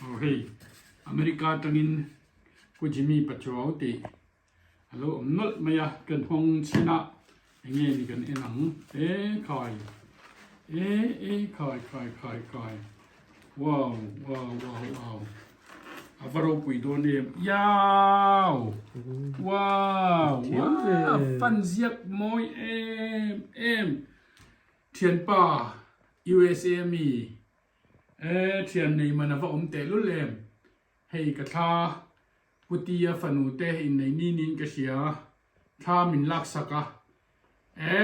Aw hei America atangin Pu Jimmy Pachuau tih a lo awm nawlh mai a, kan hawng chhin a eng nge ni kan en ang e khai e e khai khai khai khai wow wow wow wow a va ropui dawn em iau wow wow fan ziak mawi em em thianpa USA mi e thian nei man a va awm tehlul em hei ka thla Putia fanu te innei ni niin ka hria, thla min lak sak a, e,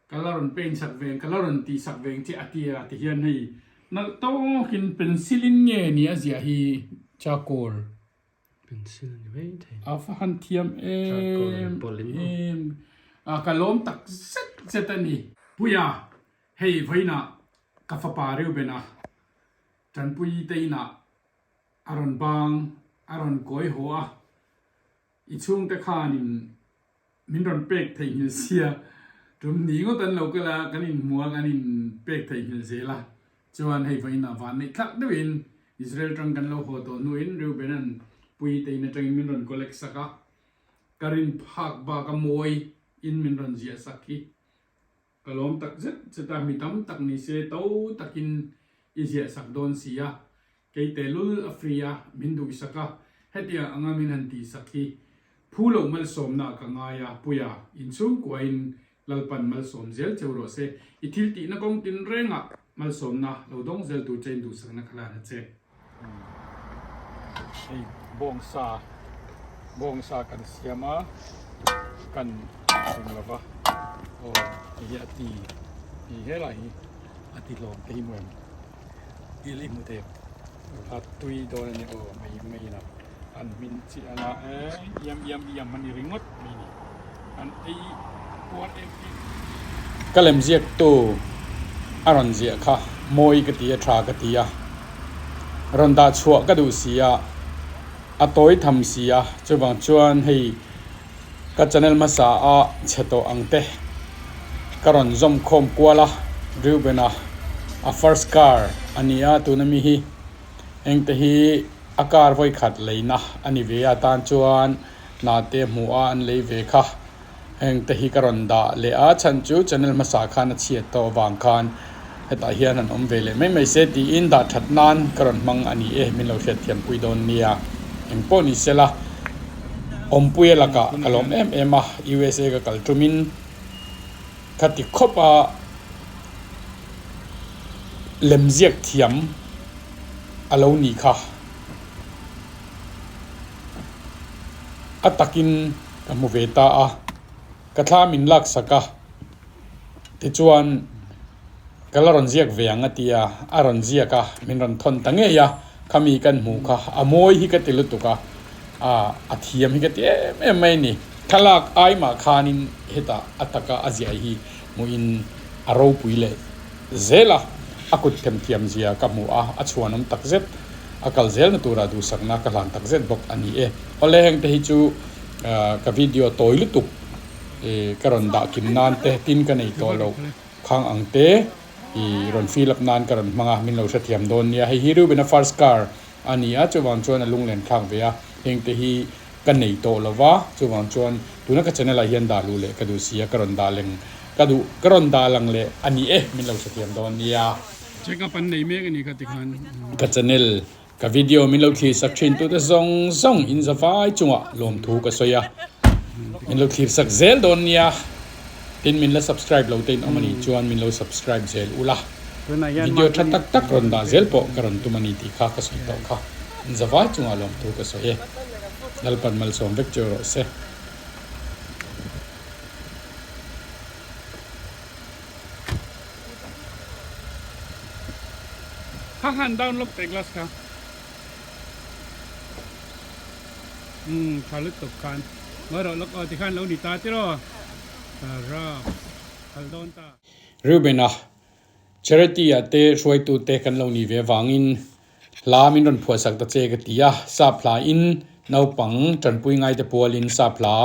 ka la rawn paint sak veng, ka la rawn tih sak veng che a tia ti hian hei nalh tawkin pencil in nge ni a ziah hi charcoal. Pencil ni mai thei. A va han thiam em em a ka lawm tak zet zet a ni. Puia, hei vawiinah ka fapa Reuben a Tanpuii te inah A rawn bang, a rawn kawi haw a, i chhungte khanin min rawn pek theihnghilh sia, tum ni ngawt an lo kal a, kan inhmu a, kan inpek theihnghilh zel a, chuan hei vawiin ah van neih thlak deuhin Israel tang kan lo haw tawh hnuin Reuben-a'n Puii te in atangin min rawn collect sak a, ka rin phak bak a mawi in min rawn ziah sak hi. Ka lawm tak zet zet a, mi tam tak ni se to takin i ziah sak dawn si a, kei tehlul a free a, min duh sak a, hetiang anga min han tih sak hi phu loh malsawmna ah ka ngai a, Puia, inchhungkuain Lalpan malsawm zel cheu rawh se, i thil tihna kawng tinrengah malsawmna lo dawng zel tur che in duhsakna kha lan a che. Hei bawngsa bawngsa kan siam a kan ring lova aw hei hi a ti ti helai hi a ti hlawm te hi maw em til i hmu thei a tui dawn a ni aw mai mai in a an hmin chiah ang a e iam iam iam a ni ringawt mai ni an ei puar em em. Ka lem ziaktu a rawn ziah kha mawi ka ti a tha ka ti a, rawn dah chhuah ka duh si a, a tawi tham si a, chuvang chuan hei ka channel hmasa a chhe tawh ang te ka rawn zawm khawm kual a, Reuben a a first car a ni a tuna mi hi engte hi a car vawikhat leina a ni ve a tan chuan hna te hmuh a an lei ve kha heng te hi ka rawn dah leh a chhan chu channel hmasa khan a chhiat tawh avang khan hetah hian an awm ve leh mai mai se tiin dah that nan ka rawn hmang a ni e min lo hriat thiam pui dawn nia eng pawh ni sela awmpuia lakah ka lawm em em a USA ka kal tumin khati khawp a lemziak thiam a lo nih kha. A takin ka hmu ve ta a, ka thla min lak sak a, tichuan ka la rawn ziak ve ang a ti a, a rawn ziak a, min rawn thawn ta ngei a, khami kan hmuh kha a mawi hi ka ti lutuk a, ah a thiam hi ka ti em em mai a ni. Thlalak ai mah khanin hetah a taka a ziah hi hmuhin a ropui leh zel a, a kut themthiam zia ka hmu a, a chhuanawm takzet. A kal zelna tura duhsakna ka hlan takzet bawk a ni e. Awle hengte hi chu ka video tawi lutuk ka rawn dah kim nan te tin ka nei tawh loh khang ang te i rawn fill up nan ka rawn hmang a, min lo hrethiam dawn nia. Hei hi Reuben-a first car a ni a, chuvang chuan a lunglen thlak ve a, hengte hi ka nei tawh lo va, chuvang chuan tuna ka channel ah hian dah luh leh ka duh si a, ka rawn dah leng ka duh ka rawn dah lang leh a ni e, min lo hrethiam dawn nia. Check up an nei mek a ni kha tikhan. Ka channel ka video min lo thlir sak thin tute zawng zawng in za vai chungah lawmthu ka sawi a, min lo thlir sak zel dawn nia, tin min la subscribe lo te in awm a nih chuan min lo subscribe zel ula, video tha tak tak rawn dah zel pawh ka rawn tum a ni tih kha ka sawi tawh kha, in za vai chungah lawmthu ka sawi e, Lalpan malsawm vek cheu rawh se. Kha han download teh glass kha. Umm tha lutuk khan. Ngawi rawh lawk aw tikhan lo ni ta tiraw. Tara kal dawn ta. Reuben-a Charity-ah te hruaitute kan lo ni ve avangin Hla min rawn phuahsak ta che ka ti a, sap hla in naupang tanpui ngaite pualin sap hla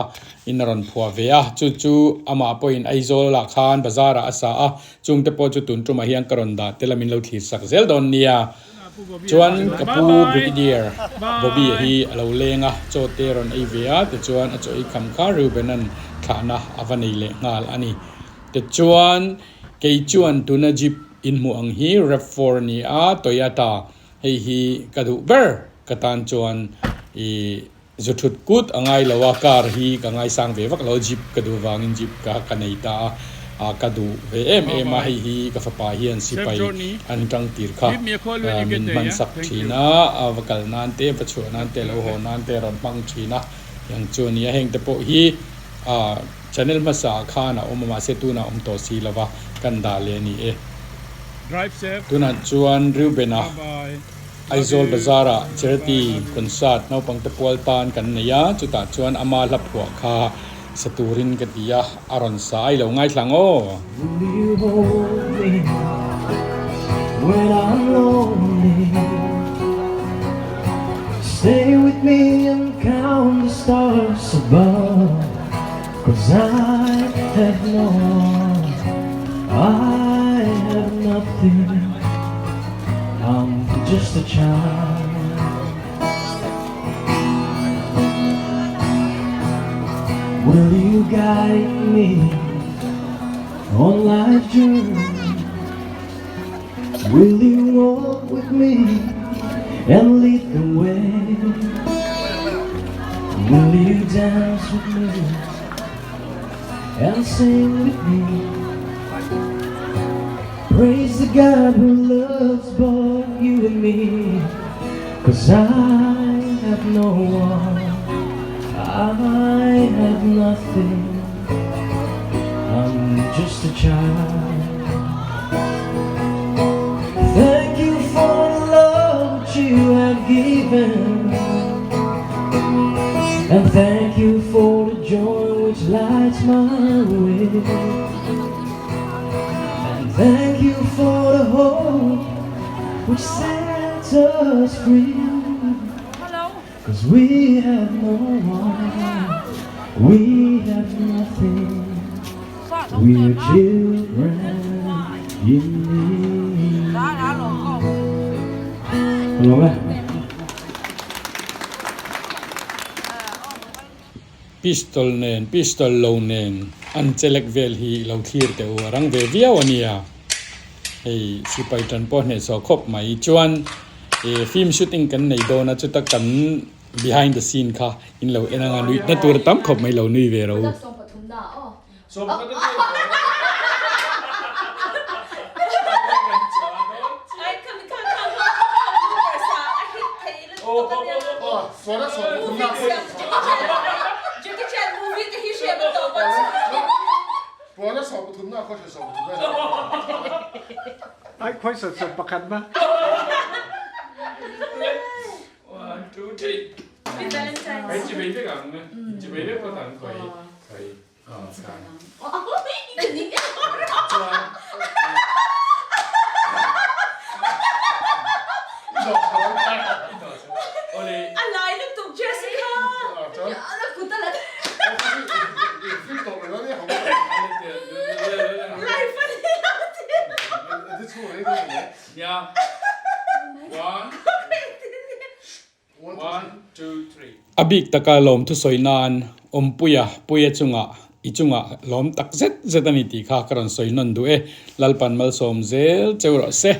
in a rawn phuah ve a, chu chu amah pawhin Aizawl ah khan bazar ah a sa a, chungte pawh chu tun tumah hian ka rawn dah tel a min lo thlir sak zel dawn nia. Chuan ka pu Brigadier Bobby-a hi a lo leng a, chaw te rawn ei ve a, tichuan a chaw ei kham kha Reuben-a'n thlahna a va nei leh nghal a ni. Tichuan kei chuan tuna Jeep inhmuh ang hi Rav4 a ni a, Toyota hei hi ka duh ber ka tan chuan ih Zu thut kut a ngai lo a, car hi ka ngaisang ve vak lo, jeep ka duh vangin jeep ka ka nei ta a, ah ka duh ve em em a, hei hi ka fapa hian sipai an tang tir kha min hman sak thin a, a va kal nan te, va chhuah nan te, lo haw nan te a rawn hmang thin a, tiang chu a ni a, heng te pawh hi ah channel hmasa ah khan a awm a, mahse tunah a awm tawh si lo va, kan dah leh a ni e. Tunah chuan Reuben-a. Aizawl Bazar-ah Charity Concert naupangte pual tan kan nei a, chutah chuan ama hla phuah kha sa turin ka ti a, a rawn sa a, i lo ngaithla ang aw. Will you hold me when I'm lonely? Stay with me and count the stars above Cause I have no one, I have nothing I'm just a child Will you guide me on life's journey? Will you walk with me and lead the way? Will you dance with me and sing with me? Praise the God who loves both you and me Cause I have no one, I have nothing I'm just a child Thank you for the love that you have given And thank you for the joy which lights my way And thank you for the hope which sets us free Cause we have no one, we have nothing We're children in need Lawm e. Pistol nen pistol lo nen an chelek vel hi lo thlir teh u a rang ve viau a nia. Hei sipai tan pawh hnehsawh khawp mai chuan ih film shooting kan nei dawn a chuta kan behind the scene kha in lo en anga nuih na tur tam khawp mai lo nui ve ro. A bik taka lawm thusawi nan Awmpuia Puia chungah i chungah lawm tak zet zet a ni tih kha ka rawn sawi nawn duh e. Lalpan malsawm zel cheu rawh se.